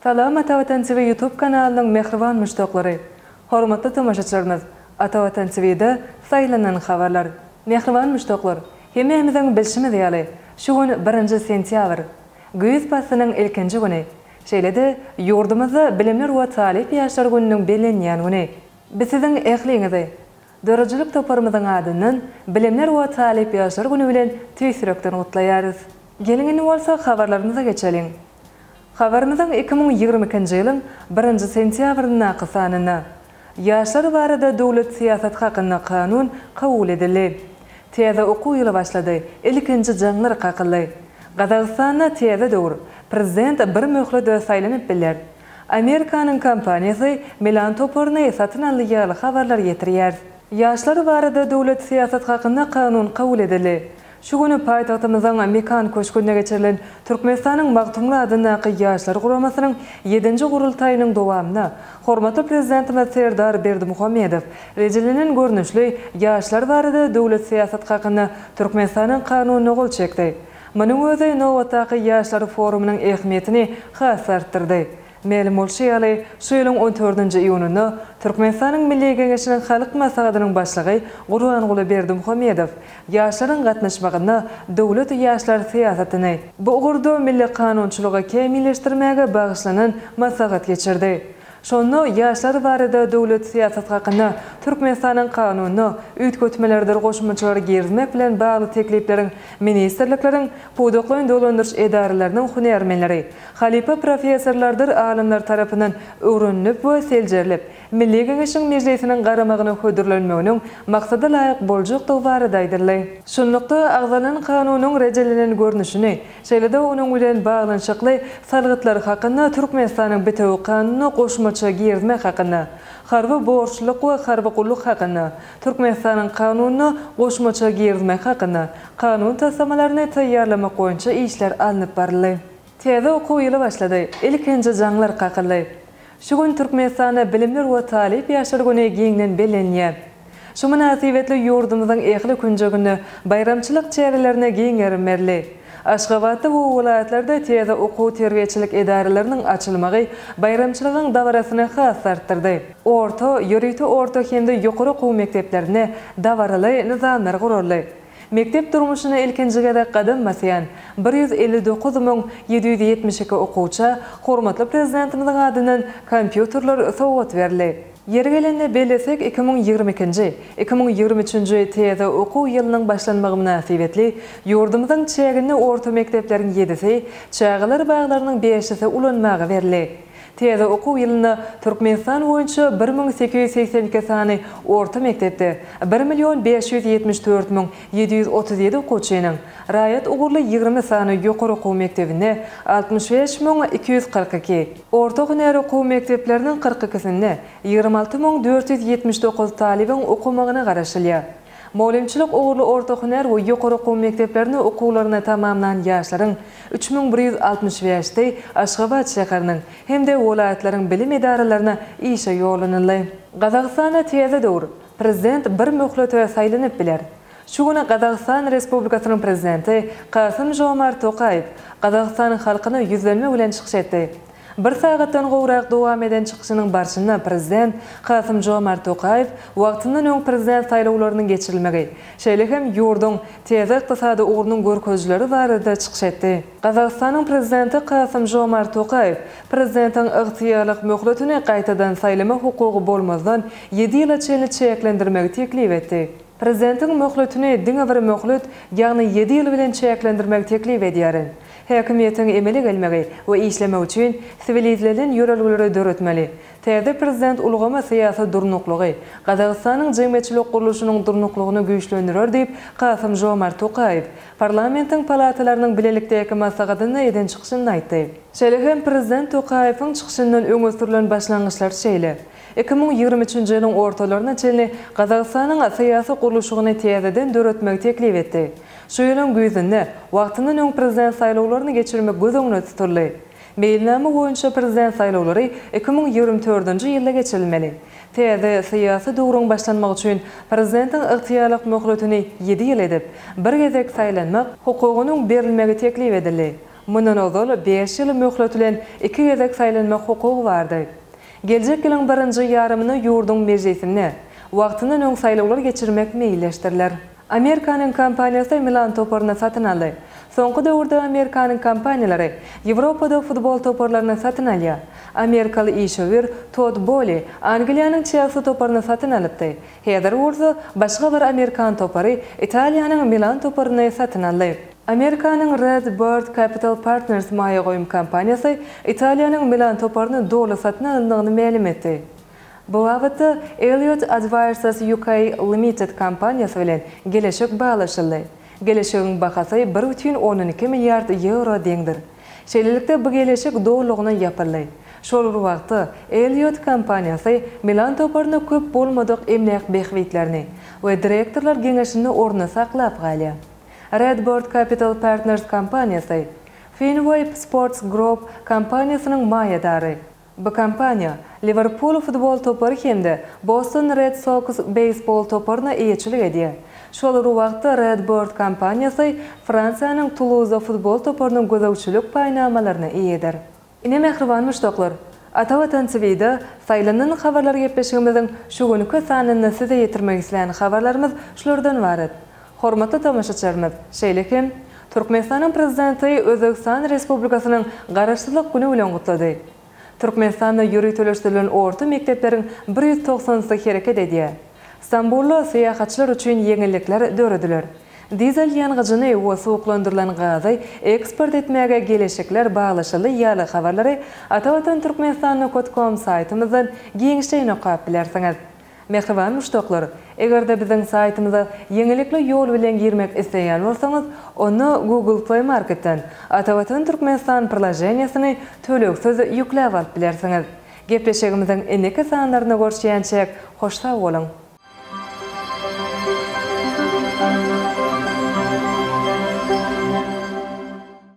Salam Atavatan TV YouTube kanalynyň mähriban muşdaklary! Hormatly tomaşaçylarymyz, Atavatan TV-de saýlanan habarlar. Mähriban muşdaklar, hemmämiziň bilşimiz ýaly, şu gün birinji sentýabr. Güýz paslynyň ilkinji güni. Şeýle-de, ýurdumyzda Bilimler we talyp ýaşlar gününiň bellenýän güni. Biz siziň ähliňizi, döredijilik toparymyzyň adyndan Bilimler we talyp ýaşlar güni bilen tüýs ýürekden gutlaýarys. Geliň indi bolsa habarlarymyza geçeliň. Habarymyzyň 2022-nji ýylyň birinji sentýabryndaky sanynda Ýaşlar barada döwlet syýasaty hakynda kanun kabul edildi. Täze okuw ýyly başlady, ilkinji jaňlar kakyldy. Gazagystanda täze döwür, prezident bir möhlede saýlanyp biler. Amerikanyň kompaniýasy Milan toparyny satyn aldy ýaly habarlary ýetirýär. Ýaşlar barada döwlet syýasaty hakynda kanun kabul edildi. Şu gün paýtagtymyzyň Mekan köşgünde geçirilen Türkmenistanyň Magtymguly adyndaky Ýaşlar guramasynyň ýedinji gurultaýynyň dowamynda hormatly Prezidentimiz Serdar Berdimuhamedow rejelenen görnüşli Ýaşlar barada döwlet syýasaty hakynda Türkmenistanyň Kanunyna gol çekdi. Munuň özi nobatdaky Ýaşlar forumynyň ähmiýetini has-da artdyrdy. Mälim bolşy ýaly, şu ýylyň on dördünji iýunynda Türkmenistanyň Milli Geňeşiniň Halk Maslahatynyň Başlygy Gurbanguly Berdimuhamedow ýaşlaryň gatnaşmagynda döwlet ýaşlar syýasatyny, bu ugurda milli kanunçylygy kämilleşdirmäge bagyşlanan maslahat geçirdi. Şonda Ýaşlar barada döwlet syýasaty hakynda Türkmenistanyň Kanunyna üýtgetmelerdir goşmaçalar girizmek bilen bagly teklipleriň ministrlikleriň, pudaklaýyn dolandyryş edaralarynyň hünärmenleri, Halypa professorlardyr alymlar tarapyndan öwrenilip we seljerilip, Milli Geňeşiň Mejlisiniň garamagyna hödürlenmeginiň maksada laýyk boljakdygy barada aýdyldy. Şunlukda, agzalan Kanunyň rejelenen görnüşini, şeýle-de onuň bilen baglanyşykly Salgytlar hakynda Türkmenistanyň Bitewi Kanunyna goşmaça girizmek hakynda, Harby borçlulyk we harby gulluk hakynda Türkmenistanyň Kanunyna goşmaça girizmek hakynda Kanun taslamalaryny taýýarlamak boýunça işler alnyp baryldy. Täze okuw ýyly başlady, ilkinji jaňlar kakyldy. Şu gün Türkmenistanda Bilimler we talyp ýaşlar güni giňden bellenilýär. Şu mynasybetli ýurdumyzyň ähli künjeginde baýramçylyk çärelerine giň gerim berildi. Aşgabatda we welaýatlarda täze okuw-terbiýeçilik edaralarynyň açylmagy baýramçylygyň dabarasyny has-da artdyrdy. Orta, ýörite orta hem-de ýokary okuw mekdeplerinde dabaraly nyzamlar guraldy. Mekdep durmuşyna ilkinji gezek gadam basýan 159 772 okuwça hormatly Prezidentimiziň adyndan kompýuterler sowgat berildi. Ýeri gelende bellesek, 2022-nji, 2023-nji täze okuw ýylynyň başlanmagy mynasybetli ýurdumyzyň çäginde orta mekdepleriň ýedisi, çagalar baglarynyň bäşisi ulanmaga berildi. Täze okuw ýylynda Türkmenistan boýunça 1882 sany orta mekdepde bir million 574 737 okuwçynyň, raýat ugurly 20 sany ýokary okuw mekdebinde 65 242, orta hünär okuw mekdepleriniň 42-sinde 26 479 talybyň okamagyna garaşylýar. Mugallymçylyk ugurly orta hünär we ýokary okuw mekdeplerinde okuwlaryny tamamlan ýaşlaryň 3165-si Aşgabat şäheriniň hem-de welaýatlaryň bilim edaralaryna işe ýollanyldy. Gazagystanda täze döwür, Prezident bir möhlete saýlanyp biler. Şu gün Gazagystan Respublikasynyň Prezidenti Kasym-Žomart Tokaýew Gazagystanyň halkyna ýüzlenme bilen çykyş etdi. Bir sagatdan gowrak dowam eden çykyşynyň barşynda prezident Kasym-Žomart Tokaýew wagtyndan öň prezident saýlawlarynyň geçirilmegi, şeýle hem ýurduň täze ykdysady ugrunyň görkezijileri barada çykyş etdi. Gazagystanyň prezidenti Kasym-Žomart Tokaýew prezidentiň ygtyýarlyk möhletini gaýtadan saýlama hukugy bolmazdan ýedi ýyla çenli çäklendirmegi teklip etdi. Prezidentiň möhletini diňe bir möhlet, ýagny ýedi ýyl bilen çäklendirmegi teklip edýärin. Häkimiýetiň emele gelmegi we işlemegi üçin siwilizlenen ýörelgeleri döretmeli. Täze prezident ulgamy syýasy durnuklygy, Gazagystanyň jemgyýetçilik gurluşynyň durnuklygyny güýçlendirer diýip, Kasym-Žomart Tokaýew parlamentiň palatalarynyň bilelikdäki maslahatynda eden çykyşynda aýtdy. Şeýle hem prezident Tokaýewiň çykyşyndan öňe sürlen başlangyçlar şeýle, 2023-nji ýylyň ortalaryna çenli Gazagystanyň syýasy gurluşygyny täzeden döretmegi teklip etdi. Şu ýylyň güýzünde, wagtyndan öň prezident saýlawlaryny geçirmek göz öňünde tutuldy. Meýilnama boýunça prezident saýlawlary 2024-nji ýylda geçirilmeli. Täze syýasy döwrüň başlanmagy üçin prezidentiň ygtyýarlyk möhletini ýedi ýyl edip, bir gezek saýlanmak hukugynyň berilmegi teklip edildi. Mundan ozal bäş ýyl möhlet bilen iki gezek saýlanmak hukugy bardy. Geljek ýylyň birinji ýarymynda ýurduň Mejlisinde wagtyndan öň saýlawlar geçirmek meýilleşdiriler. Amerikanyň kompaniýasy Milan toparyny satyn aldy. Soňky döwürde Amerikanyň kompaniýalary Ýewropada futbol toparlaryny satyn alýar. Amerikaly işewür Todd Boli Angliýanyň Çelsi toparyny satyn alypdy. Häzir bolsa başga bir amerikan topary Italiýanyň Milan toparyny satyn aldy. Amerikanyň Red Bird Capital Partners maýa goýum kompaniýasy Italiýanyň Milan toparyny doly satyn alandygyny mälim etdi. Bu babatda Elliott Advisors UK Limited kompaniýasy bilen geleşik baglaşyldy. Geleşigiň bahasy bir bütin ondan iki milliard ýewro deňdir. Şeýlelikde, bu geleşik dolulygyna ýapyldy. Şol bir wagtda, Elliott kompaniýasy Milan toparyna köp bolmadyk emläk bähbitlerini we direktorlar geňeşinde ornuny saklap galýar. RedBird Capital Partners kompaniýasy Fenway Sports Group kompaniýasynyň maýadary. Bu kompaniýa Liwerpul futbol topary hem-de Boston Red Soks beýsbol toparyna eýeçilik edýär. Şol bir wagtda RedBird kompaniýasy Fransiýanyň Tuluza futbol toparynyň gözegçilik paýnamalaryna eýedir. Ine mähriban muşdaklar, Ata Watan TV-de Saýlanan habarlar gepleşigimiziň şu günki sanynda size ýetirmek islän habarlarymyz şulardan ybarat. Hormatly tomaşaçylarymyz, şeýle hem, Türkmenistanyň Prezidenti Özbegistan Respublikasynyň Garaşsyzlyk güni bilen gutlady. Türkmenistanda ýöriteleşdirilen orta mekdepleriň 190-sy hereket edýär. Stambulda syýahatçylar üçin ýeňillikler dörediler. Dizel ýangyjyny we suwuklandyrylan gazy eksport etmäge geleşikler baglaşyldy ýaly habarlary Atavatan Türkmenistan nokat kom saýtymyzdan giňişleýin okap bilersiňiz. Mähriban muşdaklar, eger-de biziň saýtymyza ýeňillikli ýol bilen girmek isleýän bolsaňyz, onda Google Play Marketden Atavatan Türkmenistan priloženiýasyny tölegsiz ýükläp alyp bilersiňiz. Gepleşigimiziň indiki sanlarynda görüşýänçäk, hoş sag boluň!